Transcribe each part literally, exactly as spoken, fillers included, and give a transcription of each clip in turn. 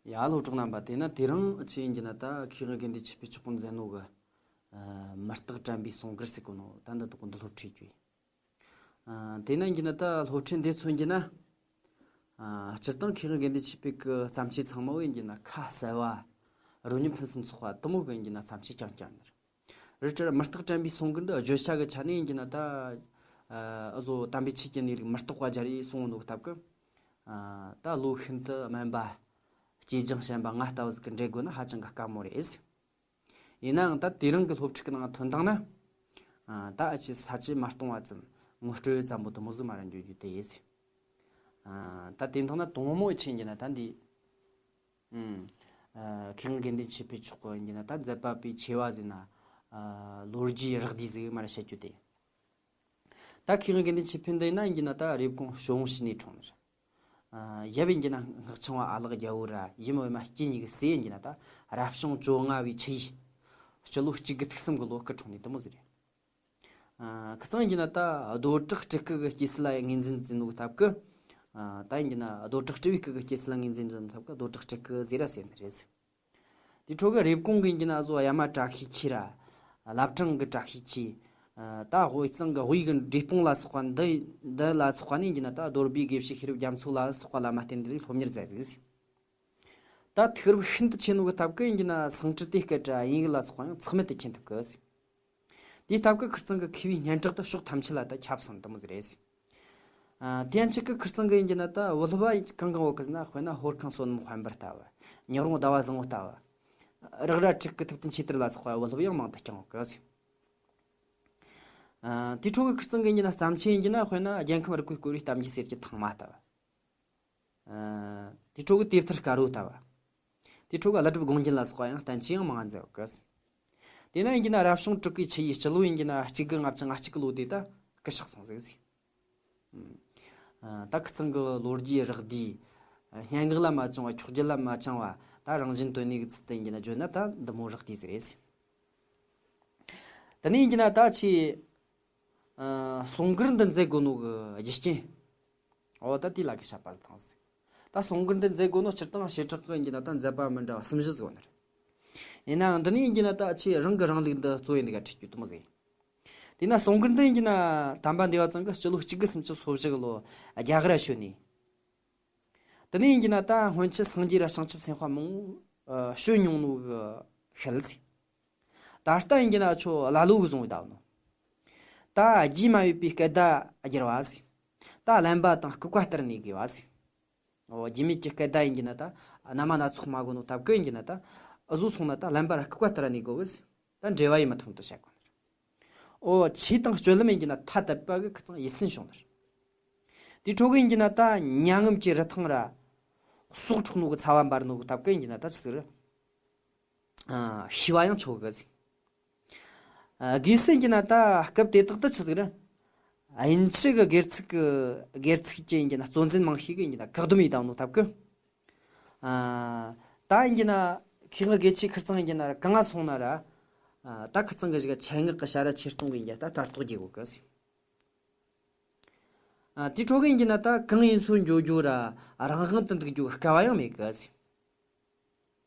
ཡ། སློབ་གྲོགས་རྣམ་པ། དེས་ན་དེ་རིང་ཆེས་ཡིན་གྱི་ན་ད་མཁས་དབང་དགེ་འདུན་ཆོས་འཕེལ་མཆོག་གིས་མཛད་ནོ་གི་ཨ་མུ་སྟེགས་དྲན་པའི་གསུང་མགུར་ཟེར་གོ་ནོ་ད་འདི་དག་འདི་སློབ་ཁྲིད་རྒྱུ་ཡིན། ཨ་དེས་ན་ཡིན་གྱི་ན་ད་སློབ་ཁྲིད་འདི་མཚོན་གྱི་ན། ཨ་སྤྱིར་བཏང་མཁས་དབང་དགེ་འདུན་ཆོས་འཕེལ་གི་བརྩམས་ཆོས་ཚང་མ་བོ་ཡིན་གྱི་ན་ཁ་གསལ་བ། རོལ་རྙེད་ཕུན་སུམ་ཚོགས་པ་དུ་མོ་གི་ཡིན་གྱི་ན་བརྩམས་ཆོས་རྐྱང་རྐྱང་ནི་རེད། རེད་དྲ་མུ་སྟེགས་དྲན་པའི་གསུང་མགུར་འདི་བརྗོད་བྱ་གི་ཆ་ནས་ཡིན་གྱི་ན་ད། ཨ་འུ་ཟོ་དམ་པའི་ཆོས་ཀྱི་གནས་ལུགས་མུ་སྟེགས་པ་སྦྱར་ཡི་གསུང་ནོ་གི་སྟབས་ཀྱིས། ཨ་ད་ལོ་ཤིན་ཏུ་དམན་པ། སྐྱེས་ལྗང་ཞན་པ་ང་ལྟ་བུ་ཟིག་གི་འགྲེལ་དགོས་ན་ཧ་ཅང་གི་དཀའ་མོ་རེད། ཡིན་ནའང་ད་དེ་རིང་གི་སློབ་ཁྲིད་ཀྱི་ནང་ཐོན་སྟངས་ན། ཨ་ད་ཨ་ཆེ་ས་ཆུ་མ་སྟོང་བ་ཙམ་ངོ་སྤྲོད་ཙམ་པོ་དུ་མོ་ཟིག་མ་ར་འཇོག་རྒྱུ་དེ་ཡིན། ཨ་ད་དེ་མཐོང་ན་དུང་མོ་ཆེན་གྱི་ན་ད་འདི། ཨུམ། ཨ་མཁས་དབང་དགེ་འདུན་ཆོས་འཕེལ་མཆོག་གི་ཡིན་གྱི་ན་ད་མཛད་པ་པའི་ཆེ་བ་ཟེར་ན། ཨ་ལོ་རྒྱུས་རགས་བསྡུས་ཟིག་མ་ར་བཤད་རྒྱུ་དེ། ད་མཁས་དབང་དགེ་འདུན་ཆོས་འཕེལ་འདི་ན་ཡིན་གྱི་ན་ད་རེབ་གོང་ཞོ་བོང་བྱས་ནས་འཁྲུངས་ནི་རེད། ཨ་ཡབ་ཡིན་གྱི་ན་སྔགས་འཆང་བ་ཨ་ལགས་རྒྱལ་པོ་ར་ཡུམ་བུ་མོ་སྐྱེས་གཉིས་ཀྱི་སྲས་ཡིན་གྱི་ན་ད་རབ་བྱུང་བཅོ་ལྔ་བའི་ཆུ་ཡོས། སྤྱི་ལོ་གཅིག་དགུ་ཐིག་གསུམ་གི་ལོ་སྐུ་འཁྲུངས་ནི་དུ་མོ་ཟིག་རེད། ཨ་ཁི་ཚང་ཡིན་གྱི་ན་ད་རྡོ་བྲག་སྤྲུལ་སྐུ་གི་སྐྱེས་སྲས་ལ་ངོས་འཛིན་བྱེད་ནོ་གི་སྟབས་ཀྱིས། ཨ་ད་ཡིན་གྱི་ན་རྡོ་བྲག་སྤྲུལ་བའི་སྐུ་གི་སྐྱེས་སྲས་ལ་ངོས་འཛིན་བྱེད་ནོ་གི་སྟབས་ཀྱིས་རྡོ་བྲག་སྤྲུལ་སྐུ་ཟེར་ར་ཟེར་ནི་རེད། དེ་འཕྲོ་གི་རེབ་གོང་གི་ཡིན་གྱི་ན་བཟོ་ཡ་མ་བཀྲ་ཤིས་འཁྱིལ་ར། བླ་བྲང་གི་བཀྲ་ཤིས་འཁྱིལ། ཨ་ད་དབུས་གཙང་གི་དབུས་གི་འབྲས་སྤུངས་ལ་སོགས་པ་འདི་འདི་ལ་སོགས་པ་ནས་ཡིན་གྱི་ན་ད་རྡོ་སྦིས་དགེ་བཤེས་ཤེས་རབ་རྒྱ་མཚོ་ལ་སོགས་པ་བླ་མ་བསྟེན་འདི་ལས་སློབ་གཉེར་མཛད་ཟིག། ད་ཐུགས་རབ་ཤིན་ཏུ་ཆེ་ནོ་གི་སྟབས་ཀྱིས་ཡིན་གྱི་ན་སང་ཀྲི་ཏའི་སྐད་གྲགས་དབྱིན་ཡིག་ལ་སོགས་པ་ཡང་ཚེགས་མེད་དུ་མཁྱེན་ཐུབ་གི། དེའི་སྟབས་ཀྱིས་ཁིར་ཚང་གི་མཁས་པའི་སྙན་གྲགས་དེ་ཕྱོགས་ཐམས་ཅད་ལ་ད་ཁྱབ་སོང་དུ་མོ་ཟིག་རེད། ཨ་དེ་ཡང་གཅིག་གི་ཁིར་ཚང་གི་ཡིན་གྱི་ན་ད་བུ་སློབ་བ་གང་གང་འོག་གི་ཟེར་ན། དཔེར་ན་ཧོར་ཁང་བསོད་ནམས་དཔལ་འབར་ལྟ་བུ། ཉག་རོང་ཟླ་བ་བཟང་བོ་ལྟ་བུ། རེག་ར་ཊཱིཀ་གི་ཐུབ་བསྟན་ཆོས་དར་ལ་སོགས་པ་བུ་སློབ་ཡང་མང་དུ་བསྐྱངས་འོག་གི། ཨ་དེ་འཕྲོ་གི་ཁིར་ཚང་གི་ཡིན་གྱི་ན་བརྩམས་ཆོས་ཡིན་གྱི་ན་དཔེར་ན་རྒྱལ་ཁམས་རིག་པའི་བསྐོར་བའི་གཏམ་རྒྱུད་གསེར་གྱི་ཐང་མ་ལྟ་བུ། ཨ་དེ་འཕྲོ་གི་དེབ་ཐེར་དཀར་པོ་ལྟ་བུ། དེ་འཕྲོ་གི་ཀླུ་སྒྲུབ་དགོངས་རྒྱན་ལ་སོགས་པ་ཡང་བསྟན་བཅོས་ཡང་མང་ང་མཛད་ཡོད་གི། དེས་ན་ཡིན་གྱི་ན་རབ་བྱུང་དྲུག་པའི་ཆུ་ཡོས་སྤྱི་ལོ་ཡིན་གྱི་ན་གཅིག་དགུ་ལྔ་བཅུ་ང་གཅིག་གི་ལོ་དེ་ད་སྐུ་གཤེགས་སོང་ཟིག་ཟིག། ཨ་ད་ཁི་ཚང་གི་ལོ་རྒྱུས་རགས་བསྡུས། སྙན་ངག་ལ་མ་བྱུང་བ། འཁྱོག་བརྗོད་ལ་མ་བྱུང་བ། ད་རང་བཞིན་དོན་གནས་ཀྱི་ཚུལ་དུ་ཡིན་གྱི་ན་བརྗོད་ན་ད་འདི་མོ་རགས་བསྡུས་ཟིག་རེད་ཟིག། དེ་ནས་ཡིན་གྱི་ན་ད་ཆེས། ཨ་གསུང་མགུར་འདི་མཛད་དགོས་ནོ་གི་རྒྱུ་རྐྱེན། འོ་ད་དེ་ལ་གི་བཤད་པ་དང་ཟིག། ད་གསུང་མགུར་འདི་མཛད་དགོས་ནོ་སྤྱིར་བཏང་བྱེ་བྲག་གི་ཡིན་གྱི་ན་ད་མཛད་པ་མི་འདྲ་བ་གསུམ་བཞི་ཟིག་ཡོད་ནི་རེད། ཡིན་ནའང་འདི་ནས་ཡིན་གྱི་ན་ད་ཆེས་རང་གི་རིང་ལུགས་འདི་གཙོ་བོ་འདི་ག་ཁྲིད་རྒྱུ་དུ་མོ་ཟིག། དེས་ན་གསུང་མགུར་འདི་ཡིན་གྱི་ན་དམ་པ་འདུས་པ་ཚང་གི་སྤྱི་ལོ་གཅིག་དགུ་སུམ་ཅུ་སོ་བཞི་གི་ལོ་རྒྱ་གར་བྱོན་ནས། དེ་ནས་ཡིན་གྱི་ན་ད་སྔོན་ཆད་སངས་རྒྱས་ར་བྱང་ཆུབ་སེམས་དཔའ་མང་པོ་བྱོན་མྱོང་ནོ་གི་ཞལ་ཟིག། ད་ལྟ་ཡིན་གྱི་ན་ཁྱོད་ཀླ་ཀློ་གི་བཟུང་བཏང་ནོ། ད་རྒྱུས་མ་ཡོད་པའི་སྐད་བརྡ་བསྒྱུར་བ་ཟིག། ད་གླེན་པ་དང་ལྐུགས་པ་ལྟར་གནས་དགོས་པ་ཟིག། འོ་རྒྱུས་མེད་ཀྱི་སྐད་བརྡ་ཡིན་གྱི་ན་ད་རྣམ་པ་སྣ་ཚོགས་མ་གོ་ནོ་སྟབས་ཀྱིས་ཡིན་གྱི་ན་ད་འུ་ཟོ་སོང་ན་ད་གླེན་པ་ར་ལྐུགས་པ་ལྟར་གནས་དགོས་གི་ཟིག། ད་འགྲེལ་བ་ཡེ་མི་ཐུབ་ནོ་དུ་བཤད་གོ་ནི་རེད། འོ་ཆོས་དང་སྤྱོད་ལམ་ཡིན་གྱི་ན་ཐ་དད་པ་གི་ཁི་ཚང་ཡིད་སེམས་བྱུང་ནི་རེད། དེ་འཕྲོ་གི་ཡིན་གྱི་ན་ད་མྱ་ངམ་གྱི་རི་ཐང་ར་སྲོག་འཕྲོག་ནོ་གི་ཚ་བ་འབར་ནོ་གི་སྟབས་ཀྱིས་ཡིན་གྱི་ན་ད་ཆི་ཟིག་རེད། ཨ་ཤི་བ་ཡང་ཆོག་གི་ཟིག། ཨ་དགོས་ཟེར་གྱི་ན་ད་སྐབས་དེ་དག་ཏུ་ཆི་ཟིག་རེད། དབྱིན་ཇི་གི་སྒེར་ཚུགས་ཀྱི་སྒེར་ཚུགས་ཀྱི་ཡིན་གྱི་ན་གཙོ་འཛིན་མང་ཤོས་ཀྱིས་ཡིན་གྱི་ན་བཀག་སྡོམ་ཡེ་བཏང་ནོ་སྟབས་ཀྱིས། ཨ་ད་ཡིན་གྱི་ན་མཁས་དབང་དགེ་ཆོས་ཁིར་ཚང་ཡིན་གྱི་ན་གང་ང་སོང་ན་ར། ཨ་ད་ཁིར་ཚང་གི་ཞིག་ཆེད་མངགས་ཀྱི་བྱ་ར་ཆེར་གཏོང་གི་ཡིན་གྱི་ད་ལྟ་རྟོག་རྒྱག་གོ་གི་ཟིག། ཨ་དེ་འཕྲོ་གི་ཡིན་གྱི་ན་ད་གང་ཡིན་སོ་འགྱོ་རྒྱུ་ར་རང་དབང་དུ་འདུག་རྒྱུ་དཀའ་བ་ཡང་མེད་གི་ཟིག།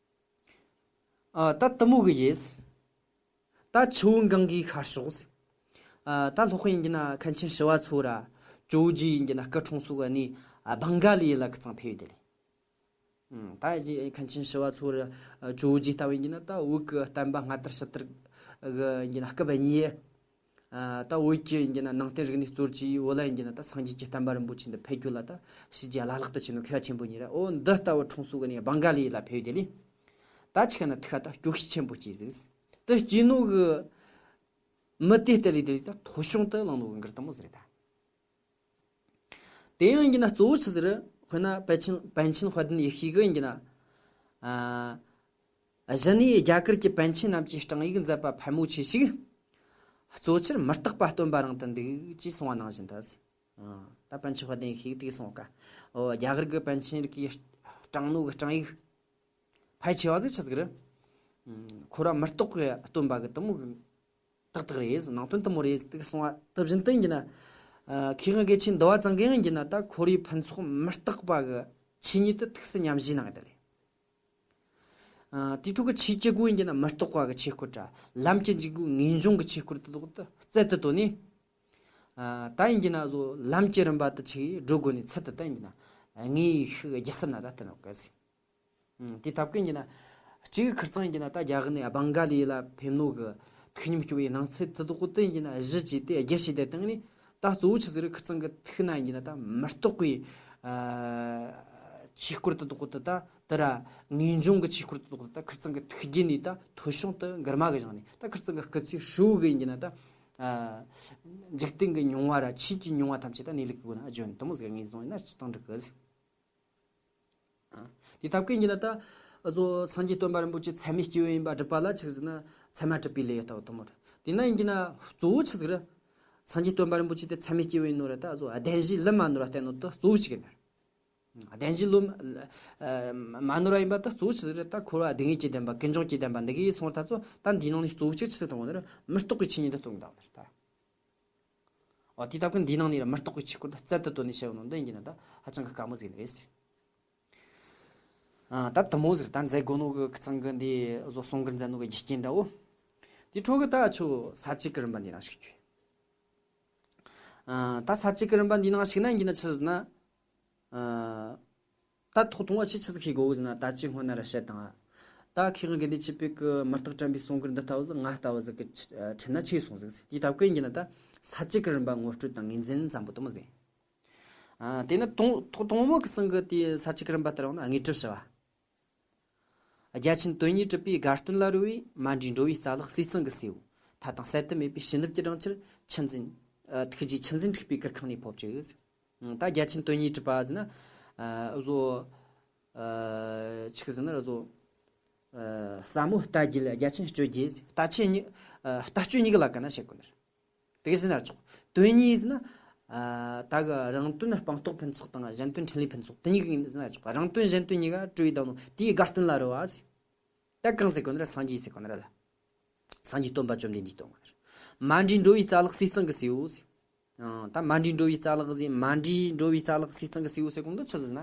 ཨ་ད་དུ་མོ་གི་ཡིས། ད་ཆུ་བོ་གངྒཱའི་ཤར་ཕྱོགས་ཟིག། ཨ་ད་ལྷོ་ཁ་ཡིན་གྱི་ན་མཁན་ཆེན་ཞི་བ་འཚོ་ར་ཇོ་བོ་རྗེ་ཡིན་གྱི་ན་སྐུ་འཁྲུངས་ས་གི་གནས་ཨ་བང་ག་ལི་ལ་ཁིར་ཚང་ཕེབས་ཡོད་དེ་ལེ། ཨུམ། ད་ཡིན་མཁན་ཆེན་ཞི་བ་འཚོ་ར་ཇོ་བོ་རྗེ་ལྟ་བུ་ཡིན་གྱི་ན་ད་བོད་ཀྱི་བསྟན་པ་སྔ་དར་ཕྱི་དར་གི་ཡིན་གྱི་ན་སྐབས་གཉིས། ཨ་ད་བོད་ཀྱི་ཡིན་གྱི་ན་ནང་བསྟན་རིག་གནས་གཙོར་གྱིས་བོད་ལ་ཡིན་གྱི་ན་ད་སངས་རྒྱས་ཀྱི་བསྟན་པ་རིན་པོ་ཆེ་འདི་འཕེལ་རྒྱས་ལ་ད་ཕྱི་རྒྱལ་བླ་ལྷག་ཏུ་ཆེ་ནོ་མཁས་པ་ཆེན་པོ་གཉིས་ར། འོ་འདི་ལྟ་བུ་འཁྲུངས་ས་གི་གནས་བང་ག་ལི་ལ་ཕེབས་དེ་ལེ། ད་ཆི་ག་ན་ཐུགས་ཁ་ད་སྐྱོ་ཤས་ཆེན་པོ་སྐྱེས་ཟིག། དེ་སྐྱེས་ནོ་གི་མི་དེ་ལྟ་ལེ་དེ་ལེ་ད་ཐོ་གཞུང་དུ་བླངས་ནོ་གི་མགུར་དུ་མོ་ཟིག་རེད་ད། དེ་ཡང་ཡིན་གྱི་ན་གཙོ་བོ་ཆི་ཟིག་རེད། དཔེར་ན་པཎ་ཆེན་པཎ་ཆེན་དཔལ་ལྡན་ཡེ་ཤེས་གི་ཡིན་གྱི་ན། ཨ་གཞི་ནས་རྒྱ་གར་གྱི་པཎ་ཆེན་རྣམས་ཀྱིས་བགྲངས་ཡིག་མཛད་པ་ཕལ་མོ་ཆེ་ཞིག། གཙོ་ཆེར་མུ་སྟེགས་པ་སྟོན་པ་རང་དུ་འདུག་ཅེས་གསུངས་པ་ནང་བཞིན་དུ། ཨ་ད་པཎ་ཆེན་དཔལ་ལྡན་ཡེ་ཤེས་གི་དེ་གསུངས་ཀ། འོ་རྒྱ་གར་གྱི་པཎ་ཆེན་རིགས་ཀྱིས་བགྲངས་ནོ་གི་བགྲངས་ཡིག་ཕལ་ཆེ་བ་ཟིག་ཆི་ཟིག་རེད། ཁོ་ར་མུ་སྟེགས་པའི་སྟོན་པ་གི་དུ་མོ་གི་ཏག་ཏག་རེད། ནང་དོན་དུ་མོ་རེད་ཟེར་གསུངས་པ་དེ་བཞིན་དུ་ཡིན་གྱི་ན། ཨ་མཁས་དབང་དགེ་ཆོས་འདུལ་བ་ཚང་གི་ཡིན་གྱི་ན་ད་ཁོ་རའི་ཕུན་ཚོགས་མུ་སྟེགས་པ་གི་ཆོས་ཉིད་དུ་ཐུགས་སུ་ཉམས་བཞེས་གནང་གི་དེ་ལེ། ཨ། དེའི་ཁྲོད་ཀྱི་ཆོས་ཀྱི་སྒོ་ཡིན་གྱི་ན་མི་རྟག་པ་གི་ཆོས་སྐོར་ར། ལམ་གྱི་འཇུག་སྒོ་ངེས་འབྱུང་གི་ཆོས་སྐོར་དེ་དག་ཏུ་རྩལ་དུ་བཏོན་ནས། ཨ། ད་ཡིན་གྱི་ན་བཟོ་ལམ་གྱི་རིམ་པ་དེ་ཆོས་སྒྲོལ་སྒོ་ནས་ཚུལ་དུ་ད་ཡིན་གྱི་ན་དངོས་ཤུགས་བརྒྱུད་གསུམ་ན་ད་བསྟན་ནོ་གི་ཟེར། ཨང་། དེ་ཐབས་ཀྱིས་ཡིན་གྱི་ན་གཅིག་ཁིར་ཚང་ཡིན་གྱི་ན་ད་རྒྱ་གར་ནས་ཨ་བང་ག་ལི་ལ་ཕེབས་ནོ་གི་ཐུགས་ཉམས་སྐྱོ་བའི་སྣང་ཚུལ་དེ་དག་དེ་ཡིན་གྱི་ན་གཞི་བྱས་ཏེ་རྒྱས་བཤད་དེ་བཏང་ནས། ད་གཙོ་བོ་ཆི་ཟིག་རེད། ཁིར་ཚང་གི་ཐུགས་ན་ཡིན་གྱི་ན་ད་མི་རྟག་པའི་ཨ་ཆོས་སྐོར་དེ་དག་དེ། ད་དེ་ར་ངེས་འབྱུང་གི་ཆོས་སྐོར་དེ་དག་དེ་ད་ཁིར་ཚང་གི་ཐུགས་རྒྱུད་ནས་ད་ཐོས་བྱུང་དེ་འགྱུར་མ་གི་བཞག་ནས། ད་ཁིར་ཚང་གི་སྐུ་ཚེ་ཧྲིལ་བོ་གི་ཡིན་གྱི་ན་ད་ཨ་འཇིག་རྟེན་གྱི་མྱོང་བ་ར་ཆོས་ཀྱི་མྱོང་བ་ཐམས་ཅད་ད་གནས་ལུགས་ཀྱི་སྒོ་ནས་ཨ་བརྗོད་ནས་དེ་མོ་ཟིག་ངེས་བཟུང་ཡིན་ན་ཅི་བཏང་འགྲིག་གི་ཟིག་ཨ། དེ་ཐབས་ཀྱིས་ཡིན་གྱི་ན་ད་གཟོད་སངས་རྒྱས་སྟོན་པ་རིན་པོ་ཆེ་ཚད་མའི་སྐྱེས་བུ་ཡིན་པ་སྒྲུབ་པ་ལ་ཆི་ཟེར་ན་ཚད་མ་གྲུབ་པའི་ལེའུ་ལྟ་བུ་དེ་མོ་རེད། དེ་ན་ཡིན་གྱི་ན་གཙོ་བོ་ཆི་ཟིག་རེད། སངས་རྒྱས་སྟོན་པ་རིན་པོ་ཆེ་དེ་ཚད་མའི་སྐྱེས་བུ་ཡིན་ནོ་ར། ད་གཟོད་བདེན་བཞིའི་ལམ་མ་ནོར་བ་བསྟན་ནོ་དེ་གཙོ་བོ་གཅིག་ཡིན་ནི་རེད། བདེན་བཞིའི་ལམ་མ་ནོར་བ་ཡིན་པ་དེ་གཙོ་བོ་ཆི་ཟིག་རེད། ད་འཁོར་བ་སྡུག་བསྔལ་གྱི་བདེན་པ་ཀུན་འབྱུང་གི་བདེན་པ་འདི་གི་སོང་བ་ད་གཟོད་ད་འདིའི་ནང་ནས་གཙོ་བོ་གཅིག་ཆི་ཟིག་གཏོང་གོ་ནི་རེད། མི་རྟག་པའི་ཆོས་ཉིད་དེ་སྟོན་གི་ད་བ་ནི་རེད་ད། འོ། དེ་ལྟ་བུའི་འདིའི་ནང་ནས་ར་མི་རྟག་པའི་ཆོས་སྐོར་དེ་རྩལ་དུ་བཏོན་ནས་བཤད་ཡོད་ནོ་འདི་ཡིན་གྱི་ན་ད་ཧ་ཅང་གི་དཀའ་མོ་ཟིག་རེད། ཨ། ད་དེ་མོ་ཟིག་ད་མཛད་དགོས་ནོ་གི་ཁིར་ཚང་གི་འདི་བཟོ་གསུང་གི་མཛད་ནོ་གི་རྒྱུ་རྐྱེན་འདྲ་བོ། དེ་འཕྲོ་གི་ད་ཆོ་ས་བཅད་ཀྱི་རིམ་པ་འདི་ནང་ཞུགས་རྒྱུ། ཨ། ད་ས་བཅད་ཀྱི་རིམ་པ་འདི་ནང་ཞུགས་ན་ཡིན་གྱི་ན་ཆི་ཟེར་ན། ཨ། ད་ཐོག་ཐོག་མ་ཆི་ཆི་ཟིག་ཤེས་དགོས་ཟེར་ན། ད་ཅི་སྔོན་ན་ར་བཤད་དང་། ད་མཁས་དབང་དགེ་འདུན་ཆོས་འཕེལ་གི་མུ་སྟེགས་བཀྲམ་པའི་གསུང་མགུར་འདི་ལྟ་བུ་ཟིག་ང་ལྟ་བུ་ཟིག་གི་ཁྲིད་ན་ཆི་གསུང་ཟིག་ཟེར། དེ་ལྟ་བུ་ཡིན་གྱི་ན་ད་ས་བཅད་ཀྱི་རིམ་པ་ངོ་སྤྲོད་དང་ངོས་འཛིན་ཙམ་པོ་དེ་མོ་ཟིག་ཨ། དེ་ནི་དང་ཐོག་དང་པོ་གི་ཚང་གི་དེ་ས་བཅད་ཀྱི་རིམ་པ་ལྟར་ཡོང་ན་དངོས་གྲུབ་ཞུ་བ། རྒྱ་ཆེན་དོན་གཉིས་གྲུབ་པའི་དགའ་སྟོན་ལ་རོལ་བའི། མ་འདྲིས་འགྲོ་བའི་རྩ་ལག་ཟས་གཙང་གི་ཟེའུ། མཐའ་དང་གསལ་དུ་མེད་པའི་བྱིན་རླབས་ཀྱི་སྦྲང་ཆར་ཆུ་འཛིན། ཨ། ཐུགས་རྗེའི་ཆུ་འཛིན་འཁྲིགས་པའི་གུར་ཁང་ནས་ཕོབ་ཅིག་ཨང་། ད་རྒྱ་ཆེན་དོན་གཉིས་གྲུབ་པ་ཟེར་ན། ཨ། བཟོ། ཨ། ཆི་ཟེར་ན་བཟོ། ཨ། ཟབ་མོ་ལྟ་བརྒྱུད་རྒྱ་ཆེན་སྤྱོད་རྒྱུད། ལྟ་ཆོས་གཉིས། ཨ། ལྟ་སྤྱོད་གཉིས་ཀྱི་ལ་ཀ་ན་བཤད་དགོས་ནི་རེད། དེ་ཟེར་ན་ཆོག་དོན་གཉིས་ཟེར་ན། ཨ། ད་གི་རང་དོན་སྤངས་རྟོགས་ཕུན་ཚོགས་དང་གཞན་དོན་འཕྲིན་ལས་ཕུན་ཚོགས། དེ་གཉིས་ཀྱི་ཟེར་ན་ཆོག་རང་དོན་གཞན་དོན་གཉིས་ཀ་གྲོལ་བའི་བསྡད་ནོ་དེའི་དགའ་སྟོན་ལ་རོལ་བ་ཟེར། ད་གང་ཟེར་གོ་ནི་ར། སངས་རྒྱས་ཟེར་གོ་ནི་ར་ལ། སངས་རྒྱས་སྟོན་པ་བཅོམ་ལྡན་འདས་སྟོན་གོ་ནི་ར། མ་འདྲིས་འགྲོ་བའི་རྩ་ལག་ཟས་གཙང་གི་ཟེའུ་ཟེར། ཨང་། ད་མ་འདྲིས་འགྲོ་བའི་རྩ་ལག་ཟེར། མ་འདྲིས་འགྲོ་བའི་རྩ་ལག་ཟས་གཙང་གི་ཟེའུ་ཟེར་གོ་ནོ་ཆི་ཟེར་ན།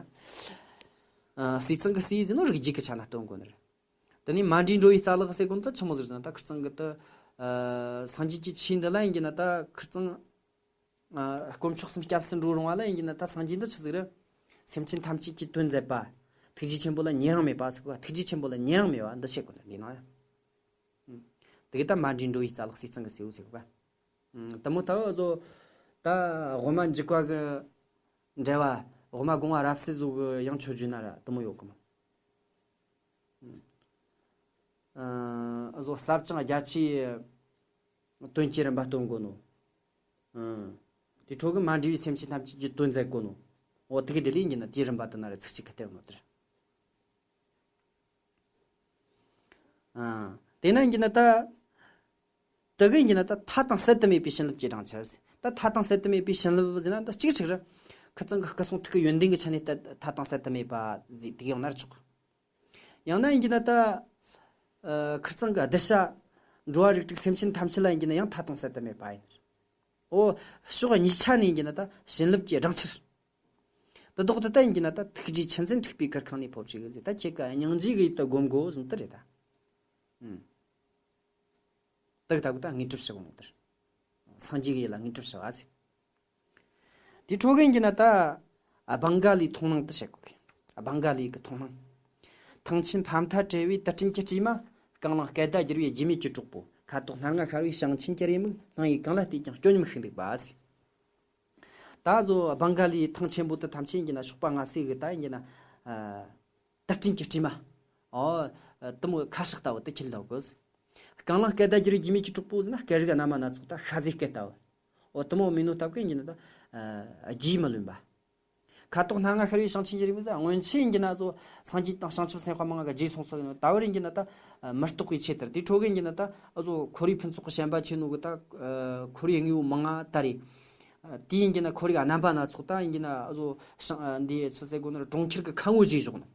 ཨ། ཟས་གཙང་གི་ཟེའུ་ཟེར་ནོ་རིགས་རྒྱུད་ཀྱི་ཆ་ན་སྟོན་གོ་ནི་ར། དེ་ནས་མ་འདྲིས་འགྲོ་བའི་རྩ་ལག་ཟེར་གོ་ནོ་ད་ཆི་མོ་ཟིག་ཟེར་ན། ད་ཁིར་ཚང་གི་ད། ཨ། སངས་རྒྱས་ཀྱི་ཆོས་འདི་ལ་ཡིན་གྱི་ན་ད་ཁིར་ཚང་། ཨ། དཀོན་མཆོག་གསུམ་སྐྱབས་སུ་འགྲོ་རུང་བ་ལ་ཡིན་གྱི་ན་ད་སངས་རྒྱས་འདི་ཆི་ཟིག་རེད། སེམས་ཅན་ཐམས་ཅད་ཀྱི་དོན་མཛད་པ། ཐུགས་རྗེ་ཆེན་པོ་ལ་ཉེ་རིང་མེད་པ་ཟེར་གོ། ཐུགས་རྗེ་ཆེན་པོ་ལ་ཉེ་རིང་མེད་པ་འདི་བཤད་གོ་ནི་འདི་ནང་ཡང་། དེ་གི་ད་མ་འདྲིས་འགྲོ་བའི་རྩ་ལག་ཟས་གཙང་གི་ཟེའུ་ཟེར་གོ་ག་དེ་མོ་ལྟ་བུ་བཟོ། ད་དབུ་མ་འཇུག་པ་གི་འགྲེལ་བ། དབུ་མ་དགོངས་པ་རབ་གསལ་བཟོ་གི་ཡང་ཆོས་བརྒྱུད་ན་ར་དེ་མོ་ཡོད་གི་མོ། ཨ། བཟོ་ཟབ་ཅིང་རྒྱ་ཆེའི་དོན་གྱི་རིམ་པ་སྟོན་གོ་ནོ། ཨ། དེ་འཕྲོ་གི་མ་འདྲིས་པའི་སེམས་ཅན་ཐམས་ཅད་ཀྱི་དོན་མཛད་གོ་ནོ། འོ་དེ་གི་དེ་ལས་ཡིན་གྱི་ན་དེའི་རིམ་པ་དེ་ན་ར་ཚིག་གཅིག་གི་སྟེང་ནོ་དེར། ཨ། དེ་ན་ཡིན་གྱི་ན་ད། དེ་གི་ཡིན་གྱི་ན་ད་མཐའ་དང་གསལ་དུ་མེད་པའི་བྱིན་རླབས་ཀྱི་སྦྲང་ཆར་ཟེར། ད་མཐའ་དང་གསལ་དུ་མེད་པའི་བྱིན་རླབས་ཟེར་ན་ད་གཅིག་གཅིག་རེད། ཁིར་ཚང་གི་སྐུ་གསུང་ཐུགས་ཀྱི་ཡོན་ཏན་གྱི་ཆ་ནས་ད་མཐའ་དང་གསལ་དུ་མེད་པ་ཟེར་དེ་གི་ཡོང་ན་ར་ཆོག་ཡང་ན་ཡིན་གྱི་ན་ད། ཨ། ཁིར་ཚང་གི་གདུལ་བྱ། འགྲོ་བ་རིགས་དྲུག་སེམས་ཅན་ཐམས་ཅད་ལ་ཡིན་གྱི་ན་ཡང་མཐའ་དང་གསལ་དུ་མེད་པ་ཡིན། འོ། ཕྱོགས་གཉིས་ཆ་ནས་ཡིན་གྱི་ན་ད་བྱིན་རླབས་ཀྱི་སྦྲང་ཆར། དེ་དག་ཏུ་ད་ཡིན་གྱི་ན་ད་ཐུགས་རྗེའི་ཆུ་འཛིན་འཁྲིགས་པའི་གུར་ཁང་ནས་ཕོབ་ཅིག་ཟེར། ད་ཁྱེད་ཀ་སྙིང་རྗེ་གི་ཡུལ་དུ་བསྒོམ་དགོས་ཟེར་དེ་རེད་ད། ཨུམ། དག་ད་གུ་ད་དངོས་གྲུབ་ཞུ་གོ་ནོ་དེར། སངས་རྒྱས་ཀྱི་ཡུལ་ལ་དངོས་གྲུབ་ཞུ་བ་ཟེར། དེ་འཕྲོ་གི་ཡིན་གྱི་ན་ད། ཨ། བང་ག་ལིའི་མཐོང་སྣང་དེ་བཤད་གོ་གི། ཨ། བང་ག་ལི་གི་མཐོང་སྣང་། ཐང་ཆེན་ཕ་མཐའ་བྲལ་བའི་དུར་སྤྲིན་གྱི་སྤྲིས་མ། རྐང་ལག་སྐད་བརྡ་བསྒྱུར་བའི་རྒྱུས་མེད་ཀྱི་གྲོགས་པོ། ཁ་དོག་སྣ་ལྔ་ཤར་བའི་ཞིང་ཆེན་གྱི་རེའུ་མིག། སྣང་ཡུལ་གང་ལ་བལྟས་ཀྱང་སྐྱོ་ཉམས་ཤིག་འདུག་པ་ཟེར། ད་གཟོད་བང་ག་ལིའི་ཐང་ཆེན་པོ་དེ་ཐམས་ཅད་ཡིན་གྱི་ན་ཕྱོགས་པ་སྔ་ས་གི་ད་ཡིན་གྱི་ན། ཨ། དུར་སྤྲིན་གྱི་སྤྲིས་མ། ཨོ། དེ་མོ་ཁ་ཤགས་ལྟ་བུ་དེ་ཁྱེར་ལོག་གོ། རྐང་ལག་སྐད་བརྡ་བསྒྱུར་བའི་རྒྱུས་མེད་ཀྱི་གྲོགས་པོ་ཟེར་ན་སྐད་རིགས་སྣ་མ་སྣ་ཚོགས་ད་ཤ་ཟའི་སྐད་ལྟ་བུ། ཨོ་དེ་མོ་མིན་ནོ་སྟབས་ཀྱིས་ཡིན་གྱི་ན་ད། ཨ། རྒྱས་མི་ལོན་པ། ཁ་དོག་སྣ་ལྔ་ཤར་བའི་ཞིང་ཆེན་གྱི་རེའུ་མིག་ཟེར། སྔོན་ཆད་ཡིན་གྱི་ན་གཟོད་སངས་རྒྱས་དང་བྱང་ཆུབ་སེམས་དཔའ་མང་ང་གིས་རྗེས་གསུངས་སོ་ཡིན་ནོ། ད་བར་ཡིན་གྱི་ན་ད་མི་རྟག་པའི་ཆོས་དེར། དེ་འཕྲོ་གི་ཡིན་གྱི་ན་ད་གཟོད་ཁོར་ཡུག་ཕུན་ཚོགས་ཀྱི་ཞེན་པ་ཆེ་ནོ་གི་ད་ཁོར་ཡུག་དངོས་པོ་མང་ང་ད་རེད། དེ་ཡིན་གྱི་ན་ཁོར་ཡུག་རྣམ་པ་སྣ་ཚོགས་ད་ཡིན་གྱི་ན་གཟོད་འདི་ཆི་ཟེར་དགོས་ནི་རེད། གྲོང་ཁྱེར་གྱི་ཁམས་བུ་བརྗེས་བཞག་ནོ།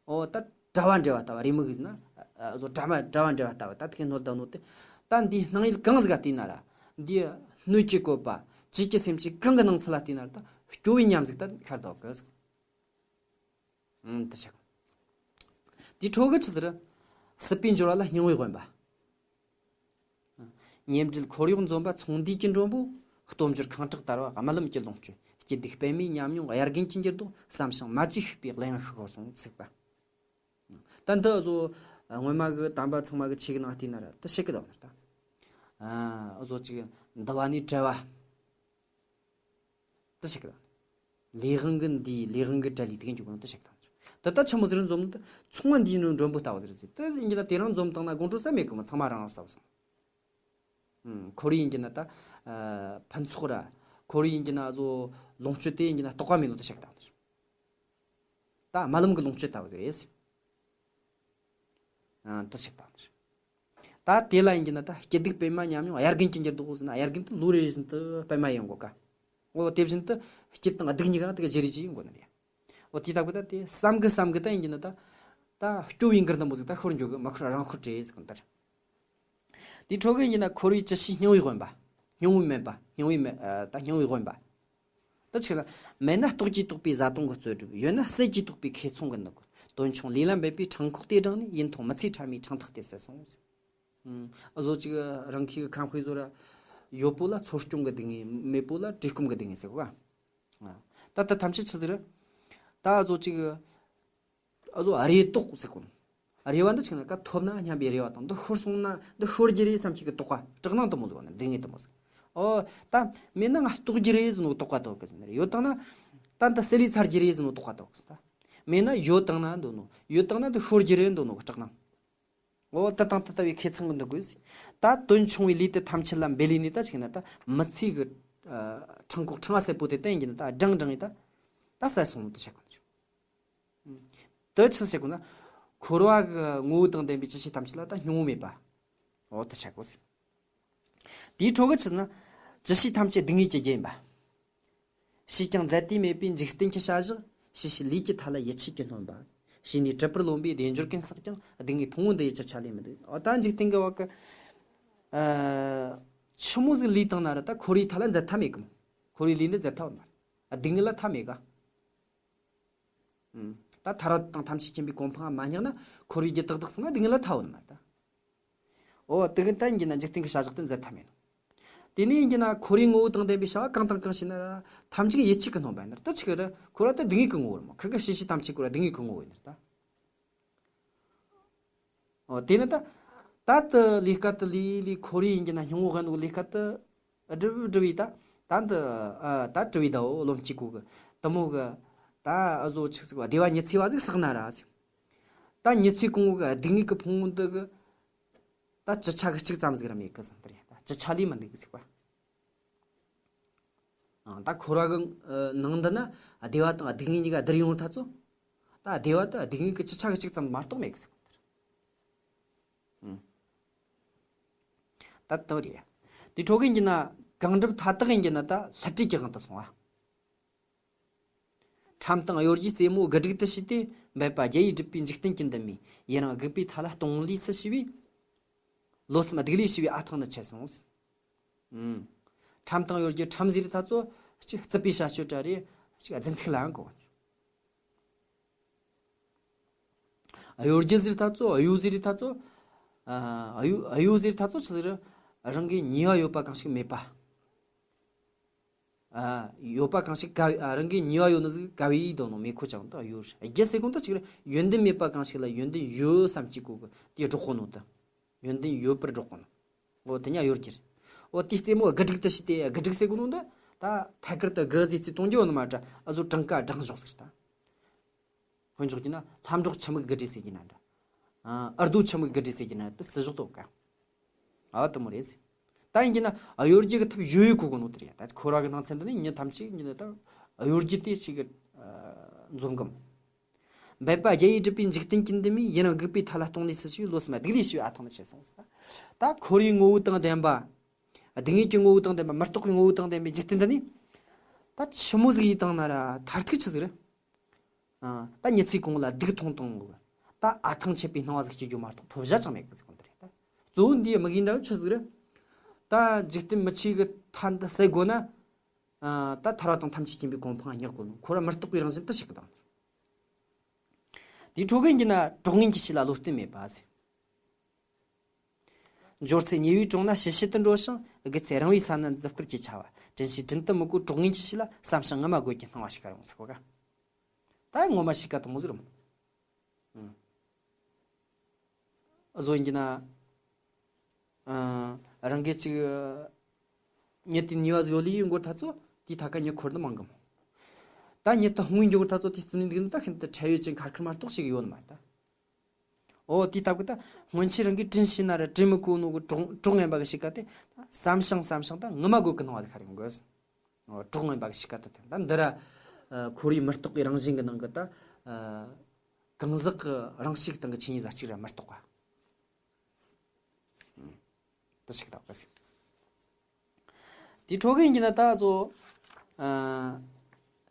ཨོ་ད་དྲ་བ་འབྲེལ་བ་ལྟ་བུ། རེའུ་མིག་ཟེར་ན་ཨ་བཟོ་དྲ་བ་དྲ་བ་འབྲེལ་བ་ལྟ་བུ། ད་དེ་གའི་སྣོད་ལྟ་ནོ་དེ། ད་འདིའི་སྣང་ཡུལ་གང་ཟིག་ག་བལྟས་ན་ར། འདིའི་སྣོད་ཀྱི་བཀོད་པ། ཅིག་གི་སེམས་ཅན་གང་གི་སྣང་ཚུལ་ལ་བལྟས་ན་ར་ད་སྐྱོ་བའི་ཉམས་ཟིག་ད་ཤར་འདུག་གི་ཟེར། ཨང་། དེ་ཆགས། དེའི་འཕྲོ་གི་ཆི་ཟེར། སྲིད་པའི་འབྱོར་བ་ལ་སྙིང་བོའི་དབེན་པ། ཉེ་འབྲེལ་འཁོར་གཡོག་འཛོམས་པ་ཚོང་འདུས་ཀྱི་མགྲོན་པོ། སྟོབས་འབྱོར་ཁེངས་དྲེགས་དར་བ་རྨི་ལམ་གྱི་ལོངས་སྤྱོད། སྐྱིད་སྡུག་སྤེལ་མའི་ཉམས་མྱོང་། དབྱར་དགུན་གྱི་འགྱུར་ལྡོག་བསམ་ཞིང་མ་བརྗེད་ཤིས་པའི་གླུ་དབྱངས་ཤིག་ཤོར་སོང་ཚིག་པ། ད་འདི་བཟོ་སྔོན་མ་གི་དམ་པ་ཚང་མ་གི་ཆོས་གི་ནང་བལྟས་ན་ར་དེ་ཤེས་གི་འདུག་ནི་ད། ཨ་བཟོ་ཅིག་འདུལ་བ་ནས་བྲལ་བ། དེ་ཤེས་གི་འདུག་ལས་དབང་གི་འདུས། ལས་དབང་གི་བྲལ་ལས་དེ་གི་འཇུག་གི་དེ་ཤེས་གི་འདུག་ད་ལྟ་ཆི་མོ་ཟིག་རེད་འཛོམས་ནི་ད། ཚོང་བ་འདུས་ནོ་མགྲོན་པོ་ལྟ་བུ་ཟིག་རེད་ཟེར། དེ་ཡིན་གྱི་ན་དེ་རིང་འཛོམས་བཏང་ན་དགོང་དྲོ་ས་མེད་གི་མོ། ཚང་མ་རང་རང་ས་བུ་སོང་། ཨུམ། ཁོར་ཡུག་ཡིན་གྱི་ན་ད། ཨ་ཕུན་ཚོགས་ར། ཁོར་ཡུག་ཡིན་གྱི་ན་བཟོ་ལོངས་སྤྱོད་དེ་ཡིན་གྱི་ན་རྟོགས་པ་མེད་ནོ་དེ་ཤེས་གི་འདུག་ད་རྨི་ལམ་གྱི་ལོངས་སྤྱོད་ལྟ་བུ་ཟིག་རེད་ཟེར། ཨ་དེ་ཤེས་གི་འདུག་ད་དེ་ལ་ཡིན་གྱི་ན་ད་སྐྱིད་སྡུག་སྤེལ་མ་ཉམས་མྱོང་། དབྱར་དགུན་གྱི་འགྱུར་ལྡོག་ཟེར་ན་དབྱར་དགུན་དུ་ལོ་རེ་བཞིན་དུ་སྤེལ་མ་ཡིན་གོ་ག་འོ་དེ་བཞིན་དུ་སྐྱིད་དང་སྡུག་གཉིས་ཀ་ན་དེ་ག་བརྗེ་རེས་བྱེད་ཡིན་གོ་ནི་རེད། འོ་དེ་ལྟ་བུ་ད་དེ་བསམ་གི་བསམ་གི་ད་ཡིན་གྱི་ན་ད། ད་སྐྱོ་བའི་འགུལ་འདམ་པོ་ཟིག་ད་ཤོར་འགྱོ་གི། མ་ཤོར་རང་ཤོར་རེད་ཟེར་གི་འདིར། དེའི་འཕྲོ་གི་ཡིན་གྱི་ན་ཁོར་ཡུག་ཅི་ཞིག་སྙིང་བོའི་དབེན་པ། སྙིང་བོའི་དབེན་པ། སྙིང་བོའི་དབེན་ཨ་ད་སྙིང་བོའི་དབེན་པ། ད་ཆི་ན། མེད་ན་ལྟོགས་ཀྱིས་དོགས་པའི་བཟའ་བཏུང་གི་རྩོལ་སྒྲུབ། ཡོད་ན་ཟད་ཀྱིས་དོགས་པའི་ཁེ་ཚོང་གི་ནུབ་རྒོལ། དོན་ཆུང་ལས་ལ་འབད་པའི་འཕྲང་ཁོག་དེ་བསྒྲེངས་ནས། ཡུན་ཐུང་མི་ཚེའི་ཕྲ་མའི་ཕྲེང་ཐག་དེ་བསལ་སོང་། ཨ་བཟོ་ཅིག་རང་ཁའི་ཁང་དཔེ་བཟོ་ར། ཡོད་པོ་ལ་འཚོ་སྐྱོང་གི་སྡུག་བསྔལ། མེད་པོ་ལ་བཀྲེས་སྐོམ་གི་སྡུག་བསྔལ་ཟེར་གོ་ག་ད་ད་ཐམས་ཅད་ཆི་ཟིག་རེད། ད་བཟོ་ཅིག་ཨ་བཟོ་རེ་དོགས་ཟེར་གོ་ནོ། རེ་བ་འདི་ཆི་ན་ཀ་ཐོབ་ན་སྙམ་པའི་རེ་བ་དང་། འདི་ཤོར་སོང་ན་འདི་ཤོར་རྒྱུ་རེད་བསམ་གྱི་གི་དོགས་པ། སྐྲག་སྣང་དེ་མོ་ཟིག་ནི་སྡུག་བསྔལ་དེ་མོ་ཟིག་འོ་ད་མེད་ན་ང་ལྟོགས་རྒྱུ་རེད་ཟེར་ནོ་དོགས་པ་དོགས་གི་ཟེར་ནི་རེད། ཡོད་དང་ན་ད་འདི་ཟད་ལས་ཚར་རྒྱུ་རེད་ཟེར་ནོ་དོགས་པ་དོགས་གི་ཟེར། ད་མེད་ན་ཡོད་དང་ན་འདོད་ནོ། ཡོད་དང་ན་འདི་ཤོར་རྒྱུ་རེད་འདོད་ནོ་གི་སྐྲག་སྣང་། འོ་དེ་དང་དེ་ལྟ་བུའི་ཁེ་ཚང་གི་འདུ་དགོས་ཟེར། ད་དོན་ཆུང་བའི་ལས་དེ་ཐམས་ཅད་ལ་འབད་ལས་ནས་ད་ཆི་ན་ད་མི་ཚེ་གི་ཨ་འཕྲང་ཁོག་ཕྲེང་བ་སེར་པོ་དེ་བསྟན་གྱི་ན་ད་བསྒྲེངས་བསྒྲེངས་ཡིན་ད། ད་བསལ་སོང་ནོ་དེ་བཤད་གོ་ནོ། དེ་ཆི་ཟེར་གོ་ན། འཁོར་བ་གི་ངོ་བོ་དང་ལྡན་པའི་ཅི་ཞིག་ཐམས་ཅད་ལ་ད་སྙིང་བོ་མེད་པ། འོ་དེ་བཤད་གོ་ཟེར། དེའི་འཕྲོ་གི་ཆི་ཟེར་ན། ཅི་ཞིག་ཐམས་ཅད་སྡུག་བསྔལ་གྱི་རྒྱུ་ཡིན་པ། ཞེས་ཀྱང་མཛད་དེ་མེད་པའི་འཇིག་རྟེན་གྱི་བྱ་བཞག་ཞི་བྱེད་ལས་ཀྱི་མཐའ་ལ་ཡིད་ཆེས་ཀྱིས་སྣོན་པ། ཞེས་ནས་གྲུབ་པར་རློམ་པའི་བདེ་འབྱོར་ཀུན་བསགས་ཀྱང་། སྡུག་བསྔལ་ཕུང་པོ་འདི་ཡི་ཅི་ཆ་ལས་མི་འདའ། འོ་ད་འཇིག་རྟེན་གི་བ་གི་ཨ་ཆི་མོ་ཟིག་ལས་བཏང་ན་ར་ད་འཁོར་བའི་མཐའ་ལ་འཛད་མཐའ་མེད་གི་མོ། འཁོར་བའི་ལས་འདི་འཛད་མཐའ་ཡོད་མ་རེད། སྡུག་བསྔལ་ལ་མཐའ་མེད་ག་ཨུམ། ད་ཐར་པ་དང་ཐམས་ཅད་མཁྱེན་པའི་གོ་འཕང་མ་བསྙེངས་ན་འཁོར་བའི་རྒྱུ་དག་དག་ཟེར་ན་སྡུག་བསྔལ་ལ་མཐའ་ཡོད་མ་རེད་ད། འོ་དེ་གི་ད་ཡིན་གྱི་ན་འཇིག་རྟེན་གྱི་བྱ་བཞག་དེ་འཛད་མཐའ་མེད་ནོ། དེ་ནས་ཡིན་གྱི་ན་ཁོར་ཡུག་ངོ་བོ་དང་ལྡན་པའི་བྱ་བ་གང་དང་གང་བྱས་ན་ར་ཐམས་ཅད་ཡིད་ཆེས་ཀྱིས་སྣོན་པ་ཡིན་ནོ། ད་ཆི་གི་ར་ཁོ་ར་ད་སྡུག་བསྔལ་གྱི་ངོ་བོ་རེད་མོ། ཁི་གི་ཤེས་བྱའི་ཐམས་ཅད་ཁོ་ར་སྡུག་བསྔལ་གྱི་ངོ་བོ་ཡིན་ནོ་ད། འོ་དེ་ནི་ད། ད་དུ་ལས་ཀ་དུ་ལས་ལས་ཁོར་ཡུག་ཡིན་གྱི་ན་སྙིང་བོ་དབེན་ནོ་གི་ལས་ཀ་དུ། སྒྲུབ་སྒྲུབ་བའི་ད། ད་འདི་ཨ་ད་སྒྲུབ་བའི་ཟླ་བོ་རློམ་སྐྱེ་གོ་གི། དེ་མོ་གི། ད་ཨ་བཟོ་ཆི་ཟིག་བ་བདེ་བ་ཉི་ཚེ་བ་ཟིག་བསགས་ན་ར་ཟེར། ད་ཉི་ཚེ་གང་བོ་གི་སྡུག་བསྔལ་གི་ཕུང་པོ་འདི་གི། ད་ཅི་ཆ་གི་གཅིག་ཙམ་ཟིག་ར་མེད་གི་ཟེར་ནི་རེད། ད་ཅི་ཆ་ལས་མི་འདུག་གི་ཟེར་བ། ཨ་ད་འཁོར་བ་གི་ཨ་ནང་འདི་ན་བདེ་བ་དང་སྡུག་བསྔལ་གཉིས་ཀ་བསྡུར་ཡོང་ཐ་ཚོ། ད་བདེ་བ་དང་སྡུག་བསྔལ་གི་ཅི་ཆ་གི་གཅིག་ཙམ་མ་གཏོགས་མེད་གི་ཟེར་གོ་ནི་རེད། ཨུམ། ད་དེ་རེད། དེ་འཕྲོ་གི་ཡིན་གྱི་ན་གང་འགྲུབ་མཐའ་དག་ཡིན་གྱི་ན་ད་བསླུ་བྲིད་ཀྱི་དབང་དུ་སོང་བ། ཁྲམ་དང་གཡོ་སྒྱུའི་རྩེ་མོ་དགུ་སྒྲིག་ཏུ་བྱས་ཏེ། འབད་པ་རྒྱ་ཡིས་བསྒྲུབས་པའི་འཇིག་རྟེན་གྱི་འདུན་མས། ཡུན་རིང་སྒུག་པའི་མཐའ་ལ་སྟོང་ལས་སུ་ཞི་བའི། ལོ་གསུམ་སྡུག་ལས་ཞི་བའི་ཨ་ཐང་ནི་ཆད་སོང་། ཨུམ། ཁྲམ་དང་གཡོ་སྒྱུ། ཁྲམ་ཟེར་ཐ་ཚོ་གཅིག་རྩུབ་པའི་བྱ་སྤྱོད་འདྲ་རེད། གཅིག་རྫུན་ཚིག་ལའང་གོ། གཡོ་སྒྱུ་ཟེར་ཐ་ཚོ་གཡོ་ཟེར་ཐ་ཚོ། ཨ་གཡོ་གཡོ་ཟེར་ཐ་ཚོ་ཆི་ཟེར། རང་གི་ཉེས་པ་ཡོད་པ་གང་ཞིག་མེད་པ། ཨ་ཡོད་པ་གང་ཞིག་ག་ཨ་རང་གི་ཉེས་པ་ཡོད་ནི་ཟིག་ག་བའི་དོ་ནོ་མེ་ཁོ་ཅང་ད་གཡོ་རེད། སྒྱུ་ཟེར་གོང་ད་ཆི་རེད། ཡོན་ཏན་མེད་པ་གང་ཞིག་ལ་ཡོན་ཏན་ཡོད་བསམ་གྱི་གོ་གི་དེ་སྒྲོག་གོ་ནོ་ད། ཡོན་ཏན་ཡོད་པར་སྒྲོག་གོ་ནོ། འོ་དེ་ཉ་གཡོ་སྒྱུ་རེད། འོ་དེ་རྩེ་མོ་དགུ་སྒྲིག་ཏུ་བྱས་ཏེ་དགུ་སྒྲིག་ཟེར་གོ་ནོ་འདི། ད་ཐད་ཀར་དུ་དགུ་ཟེར་ཚེ་གཏོང་རྒྱུ་ཡོད་ནི་མ་འདྲ། ཨ་ཟོ་གྲངས་ཀ་བགྲང་ཞོག་ཟེར་ད། དཔེ་འཇོག་རྒྱུ་ན་ལྷམ་སྒྲོག་ཆི་མིག་དགུ་སྒྲིག་ཟེར་རྒྱུ་ན་འདྲ། ཨ་རྡོ་ཆི་མིག་དགུ་སྒྲིག་ཟེར་རྒྱུ་ན་དེ་སུ་ཞོག་ཏོ་ཀ་ཨ་དེ་མོ་རེད་ཟེར། ད་ཡིན་གྱི་ན་གཡོ་སྒྱུ་གི་ཐབས་ཡོད་ཡོད་གོ་གོ་ནོ་དེ་རེད། ད་འཁོར་བ་གི་སྣང་ཚུལ་འདི་ནི་མྱི་ཐམས་ཅད་ཡིན་ན་ད་གཡོ་སྒྱུ་དེ་ཞིག་གི་འཛོམས་གམ། འབད་པ་རྒྱ་ཡིས་བསྒྲུབས་པའི་འཇིག་རྟེན་གྱི་འདུན་མས། ཡུན་རིང་སྒུག་པའི་མཐའ་ལ་སྟོང་ལས་སུ་ཞི་བའི། ལོ་གསུམ་སྡུག་ལས་ཞི་བའི་ཨ་ཐང་ནི་ཆད་སོང་ཟེར། ད་འཁོར་བའི་ངོ་བོ་དང་ལྡན་པ། སྡུག་བསྔལ་གྱི་ངོ་བོ་དང་ལྡན་པ། མི་རྟག་པའི་ངོ་བོ་དང་ལྡན་པའི་འཇིག་རྟེན་འདི་ནི། ད་ཆི་མོ་ཟིག་ཡིན་བཏང་ན་ར་མཐར་ཐུག་ཆི་ཟིག་རེད། ཨ་ད་ཉི་ཚེ་གང་བོ་ལ་སྡུག་མཐོང་བཏང་ངོ་། ད་ཨ་ཐང་ཆད་པའི་སྣང་བ་ཟིག་སྐྱེ་རྒྱུ་མ་གཏོགས་ཐོབ་བྱ་ཅང་མེད་གི་ཟེར་གོ་འདི་རེད། ད་གཙོ་བོ་འདིའི་དམིགས་ཡུལ་འདྲ་བོ་ཆི་ཟིག་རེད། ད་འཇིག་རྟེན་མི་ཆོས་གི་མཐའ་འདི་བསལ་དགོས་ན། ཨ་ད་ཐར་པ་དང་ཐམས་ཅད་མཁྱེན་པའི་གོ་འཕང་བརྙེག་དགོས་ནོ། ཁོ་ར་མི་རྟག་པའི་རང་བཞིན་དུ་ཞིག་གི་དང་། དེའི་འཕྲོ་གི་ཡིན་གྱི་ན་གྲོགས་ངན་གྱི་ཕྱི་ལ་བློ་གཏད་མེད་པ་ཟེར། འབྱོར་ཚེ་ཉེ་བའི་གྲོང་ན་ཞི་བྱེད་དུ་འགྲོ་ཞིང་། རྒུད་ཚེ་རིང་བའི་ས་ན་འཛུབ་དཀར་གྱི་ཆ་བ། དྲིན་ཤེས་དྲིན་དུ་མི་གོ་གྲོགས་ངན་གྱི་ཕྱི་ལ། བསམ་ཞིང་ངུ་མ་དགོད་ཀྱི་སྣང་བ་ཞིག་ག་རུང་ཟེར་གོ་ག། ད་ངོ་མ་ཞིག་ག་དང་མོ་ཟེར་མོ། ཨུ། བཟོ་ཡིན་གྱི་ན། ཨ། རང་གི་ཅིག་ཉེ་དུ་ཉེ་བ་ཟིག་ཡོད་ལི་ཡིན་འགོར་ཐ་ཚོ་དེའི་ཐ་ཀ་ཉེ་འཁོར་དུ་མང་གི་མོ། ད་ཉེ་དུ་ཧུང་ཡིན་འགྱོ་འགོར་ཐ་ཚོ་དེའི་རྩིབ་ནས་འདུག་ན་ད་ཤིན་ཏུ་འཕྲལ་ཡོད་ཅན་ཁར་ཁུར་མ་གཏོགས་ཞིག་ཡོད་ནི་མ་རེད་ད། ཨོ་དེའི་སྟབས་ཀྱིས་ད་སྔོན་ཆད་རང་གིས་དྲིན་ཤེས་ན་ར་དྲིན་མི་གོ་ནོ་གི་གྲོགས་གྲོགས་ངན་པ་གི་ཞིག་ག་དེ་བསམ་ཞིང་བསམ་ཞིང་ད་ངུ་མ་དགོད་གི་སྣང་བ་ཟིག་ཁ་རིང་དགོས། ཨོ་གྲོགས་ངན་པ་གི་ཞིག་ག་ད་དེ་ད་འདི་ར་ཨ་ཁོར་ཡུག་མི་རྟག་པའི་རང་བཞིན་གི་ནང་གི་ད་ཨ་གང་ཟག་གི་རང་གཤིས་དང་གི་ཆོས་ཉིད་ཟ་གཅིག་ར་མི་རྟག་པ། དེ་ཞིག་ད་ག་ཟིག་དེ་འཕྲོ་གི་ཡིན་གྱི་ན་ད་གཙོ། ཨ་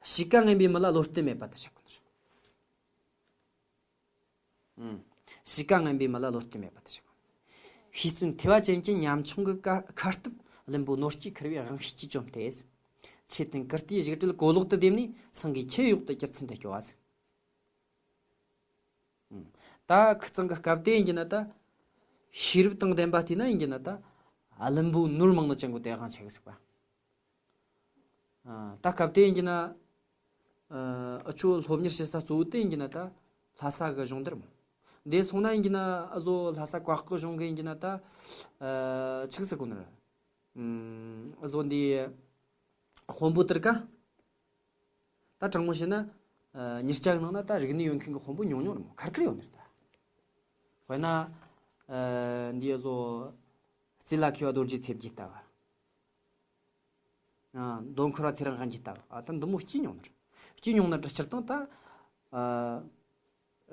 གཤིས་ཀ་ངན་པའི་མི་ལ་བློ་གཏད་མེད་པ་དེ་བཤད་གོ་ནི་རེད། གཤིས་ཀ་ངན་པའི་མི་ལ་བློ་གཏད་མེད་པ་དེ་བཤད་གོ། ཤེས་བརྩོན་ཐེ་བ་ཅན་གྱི་ཉམ་ཆུང་གི་ཀ་ཁ་སྟབས། བླུན་པོ་ནོར་སྐྱེས་ཁུར་བའི་དབང་ཤེད་ཀྱིས་བཅོམ་སྟེ། ཆོས་མཐུན་ཀིརྟིའི་བཞུགས་ཁྲིར་གོ་ལོག་ཏུ་བསྡེབས་ནས། སེང་གེའི་ཁྱེའུ་གཡོག་ཏུ་གྱུར་ཚུལ་འདི་སྐྱོ་བ་ཟེར། ད་ཁུ་ཚང་གི་སྐབས་དེ་ཡིན་གྱི་ན་ད། ཤེས་རབ་དང་ལྡན་པ་བལྟས་ན་ཡིན་གྱི་ན་ད། བླུན་པོ་ནོར་མང་ནི་ཅན་གོ་དེ་དབང་ཆ་གི་ཟིག་པ། ཨ། ད་སྐབས་དེ་ཡིན་གྱི་ན། ཨ། འུ་ཆོ་སློབ་གཉེར་བྱེད་ས་གཙོ་བོ་དེ་ཡིན་གྱི་ན་ད། ལྷ་ས་གི་གཞུང་འདིར་མོ། འདས་སོང་ན་ཡིན་གྱི་ན་འུ་ཟོ་ལྷ་ས་བཀའ་ཁག་གཞུང་གི་ཡིན་གྱི་ན་ད། ཨ། ཆི་ཟེར་གོ་ནི་རེད། ཨུམ། འུ་ཟོ་འདི། དཔོན་པོ་དེར་ཀ་ད་དྲང་མོ་བཤད་ན། ཨ། མྱི་སྐྱ་གི་ནང་ན་ད་རིག་གནས་ཡོད་མཁན་གྱི་དཔོན་པོ་ཉུང་ཉུང་རེད་མོ། ཁར་ཁར་ཡོད་ནི་རེད་ད། དཔེར་ན། ཨ། འདི་འུ་ཟོ། རྩི་ལ་མཁས་པ་རྡོ་རྗེ་ཚེ་རྒྱལ་ལྟ་བུ། ཨ། མདོ་འཁོར་བ་ཚེ་རིང་དབང་གིས་ལྟ་བུ། ཨ། ད་འདི་མོ་སྐྱེས་མྱོང་ནི་རེད། སྐྱེས་མྱོང་ནི་རེད། སྤྱིར་བཏང་ད། ཨ།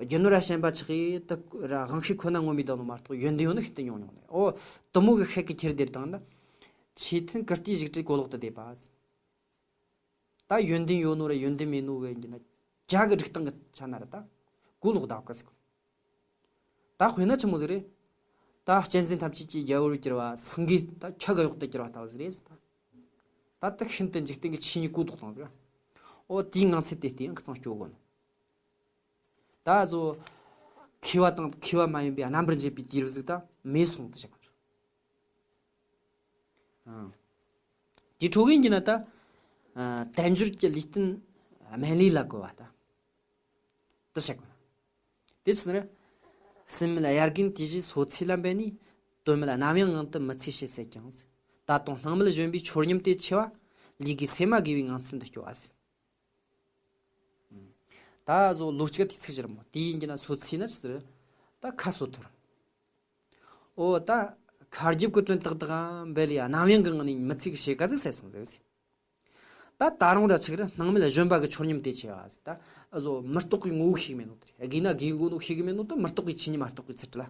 རྒྱུ་ནོར་ར་ཞན་པ་ཆགས་ཡི་ད་ར་དབང་ཤེད་ཁོ་ན་ངོམ་མི་ད་ནོ་མ་གཏོགས་ཡོན་ཏན་ཡོད་ནི་ཤིན་ཏུ་ཉུང་ཉུང་ནི་རེད། ཨོ། དེ་མོ་གི་ཤེད་ཀྱི་ཁྱེར་བསྡད་བཏང་ན། ཆོས་མཐུན་ཀིརྟིའི་བཞུགས་ཁྲིར་གོ་ལོག་ཏུ་བསྡེབས་པ། ད་ཡོན་ཏན་ཡོད་ནོ་ར་ཡོན་ཏན་མེད་ནོ་གི་ཡིན་གྱི་ན། རྒྱ་གི་སྒྲིག་སྟངས་གི་ཆ་ན་ར་ད། གོ་ལོག་བསྡད་གི་ཟེར་གི། ད་དཔེར་ན་ཆི་མོ་ཟིག་རེད། ད་གཅན་གཟན་ཐམས་ཅད་ཀྱི་རྒྱལ་པོར་གྱུར་བ། སེང་གེ་ད་ཁྱི་གི་གཡོག་ཏུ་གྱུར་བ་ལྟ་བུ་ཟིག་རེད་ཟེར་ད། ད་དེ་ཤིན་ཏུ་འཇིག་རྟེན་གྱི་ཆོས་ཉིད་གོ་ལྡོག་བཏང་ཟིག། ཨོ་དེའི་ངང་ཚུལ་དེ་བལྟས་ཡང་ཁུ་ཚང་སྐྱོ་གོ་ནོ། ད་གཟོད་མཁས་པ་དང་མཁས་པ་མ་ཡིན་པའི་རྣམ་པར་འབྱེད་པའི་དུས་རབས་ཟིག་ད་མེད་སོང་དུ་བཞག་པ་རེད། ཨང་། དེ་འཕྲོ་གི་ཡིན་གྱི་ན་ད། ཨ། དལ་འབྱོར་གྱི་ལུས་རྟེན་སྨན་ལས་ལ་གོ་བ་ད། དེ་བཤད་གོ། དེ་ཕྱིར་སེམས་མེད་དབྱར་དགུན་དུས་བཞིའི་སོ་ཚིས་ལ་འབད་ནས། དོན་མེད་རྣམ་གཡེང་ངང་དུ་མི་ཚེ་བྱེད་ཟེར་ཀྱང་། ད་དུང་སྣང་མེད་གཞོན་པའི་འཆོལ་ཉམས་དེ་ཆེ་བ། ལུས་ཀྱི་སེམས་མ་དགེ་བའི་ངང་ཚུལ་འདི་སྐྱོ་བ་ཟེར། ད་གཟོད་ལོ་གཅིག་དུས་ཚིགས་བཞིར་མོ་དེ་ཡིན་གྱི་ན་སོ་ཚིས་ན་ཕྱིར་ད་ཁ་གསོ་ཐུབ། ཨོ་ད་ཁ་རྒྱབ་ཀྱི་དོན་དག་དག་འབད་ལས་རྣམ་གཡེང་གི་ངང་ནས་མི་ཚེ་གི་ཕྱེད་ཀ་ཟིག་ཟད་སོང་ཟེར་ཟེར། ད་ད་རུང་ར་ཆིག་ར་སྣང་མེད་གཞོན་པ་གི་འཆོལ་ཉམས་དེ་ཆེ་བ་ཟེར། ད་གཟོད་མི་རྟག་པའི་ངོ་བོ་ཤེས་གི་མེད་ནོ་དེ་རེད། དགོས་ན་དགོས་གོ་ནོ་ཤེས་གི་མེད་ནོ་ད་མི་རྟག་པའི་ཆོས་ཉིད་མ་རྟོགས་པའི་ཚུལ་ལ།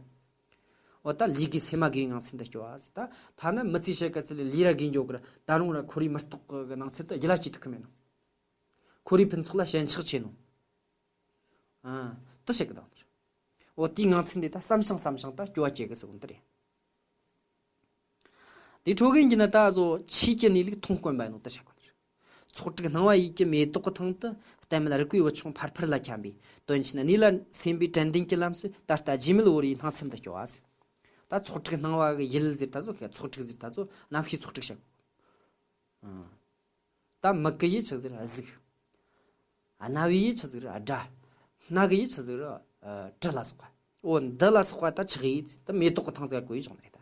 ཨོ་ད་ལུས་ཀྱི་སེམས་མ་དགེ་བའི་ངང་ཚུལ་འདི་སྐྱོ་བ་ཟེར། ད་ཐ་ན་མི་ཚེ་ཕྱེད་ཀ་ཚུན་ལས་ལས་ར་དགོས་འགྱོ་གི་ར་ད་རུང་ར་ཁོར་ཡུག་མི་རྟག་གི་སྣང་ཚུལ་དེ་རྒྱུད་ལ་སྐྱེ་ཐུབ་གི་མེད་ནོ། ཁོར་ཡུག་ཕུན་ཚོགས་ལ་ཞེན་ཆགས་ཆེ་ནོ། ཨ། དེ་བཤད་གི་དང་། འོ་དེའི་ངང་ཚུལ་འདི་ད་བསམ་ཞིང་བསམ་ཞིང་ད་སྐྱོ་བ་སྐྱེ་གི་ཟེར་གོ་ནི་དེ་རེད། དེ་འཕྲོ་གི་ཡིན་གྱི་ན་ད་གཟོད་ཆོས་ཀྱི་གནས་ལུགས་མཐོང་དཀོན་པ་ཡིན་ནོ་དེ་བཤད་གོ་ནི་རེད། ཚོགས་དྲུག་སྣང་བ་ཡིད་ཀྱི་མེ་ཏོག་གི་སྟེང་དུ། གཏད་མེད་རིག་པའི་བུ་ཆུང་ཕར་ཕར་ལ་འཁྱམས་པས། དོན་ཆེན་གནས་ལ་སེམས་པའི་དྲན་ལྡན་གྱི་ལམ་སྲོལ། ད་ལྟ་རྗེས་མེད་བོར་བའི་སྣང་ཚུལ་འདི་སྐྱོ་བ་ཟེར། ད་ཚོགས་དྲུག་སྣང་བ་གི་ཡུལ་ཟེར་ད་གཟོད་ཚོགས་དྲུག་ཟེར་ད་གཟོད་རྣམ་ཤེས་ཚོགས་དྲུག་བཤད་གོ། ཨང་། ད་མིག་གི་ཡུལ་ཆི་ཟིག་རེད། གཟུགས། རྣ་བའི་ཡུལ་ཆི་ཟིག་རེད། སྒྲ། སྣ་གི་ཡུལ་ཆི་ཟིག་རེད། ཨ། དྲི་ལ་སོགས་པ། འོ་འདི་ལ་སོགས་པ་ད་ཆགས་ཡིན་ད་མེ་ཏོག་གི་ཐང་ཟིག་གོ་ཡི་བྱུང་ནི་རེད་ད།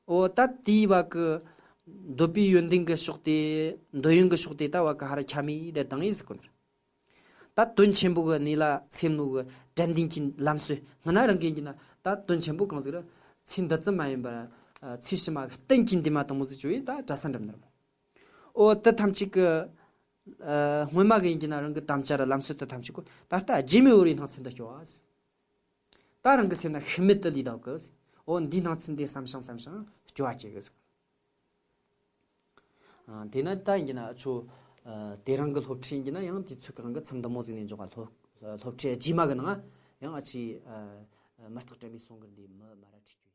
འོ་ད་དེའི་བ་གི་འདོད་པའི་ཡོན་ཏན་གི་ཕྱོགས་ཏེ། འདོད་ཡོན་གི་ཕྱོགས་ཏེ་ད་བ་གི་ཧ་ར་ཁྱ་མི་དེ་དང་ཡིན་ཟིག་གོ་ནི་རེད། ད་དོན་ཆེན་པོ་གི་གནས་ལ་སེམས་ནོ་གི་དྲན་ལྡན་གྱི་ལམ་སྲོལ་སྔ་ན་རང་གིས་ཡིན་གྱི་ན་ད་དོན་ཆེན་པོ་གང་ཟིག་རེད། ཚེ་འདི་ཙམ་མ་ཡིན་པར། ཨ། ཚེ་ཕྱི་མ་གི་གཏན་གྱི་འདུན་མ་དང་མོ་ཟིག་བཅོལ་ཡིན་ད་གྲྭ་ས་འགྲིམ་ནི་རེད་མོ། འོ་དེ་ཐམས་ཅད་ཀྱི། ཨ། སྔོན་མ་གི་ཡིན་གྱི་ན་རང་གི་དམ་བཅའ་ར་ལམ་སྲོལ་དེ་ཐམས་ཅད་ཀོ་ད་ལྟ་རྗེས་མེད་བོར་བའི་སྣང་ཚུལ་འདི་སྐྱོ་བ་ཟེར། ད་རང་གི་སེམས་ན་ཤི་མེད་དུ་ལུས་དང་གི་ཟེར། འོ་འདིའི་སྣང་ཚུལ་འདི་བསམ་ཞིང་བསམ་ཞིང་སྐྱོ་བ་སྐྱེ་གི་ཟེར། ཨ། དེས་ན་ད་ཡིན་གྱི་ན་ཨ་ཆོ། ཨ། དེ་རིང་གི་སློབ་ཁྲིད་ཡིན་གྱི་ན་ཡང་དུས་ཚོད་གང་གི་མཚམས་འདི་མོ་ཟིག་ནས་འཇོག་ག་སློབ། སློབ་ཁྲིད་རྗེས་མ་གི་ནང་ཡང་ཨ་ཆི། ཨ། མི་རྟག་དྲན་པའི་གསུང་གི་འདི་མི་མ་ར་ཁྲིད་རྒྱུ།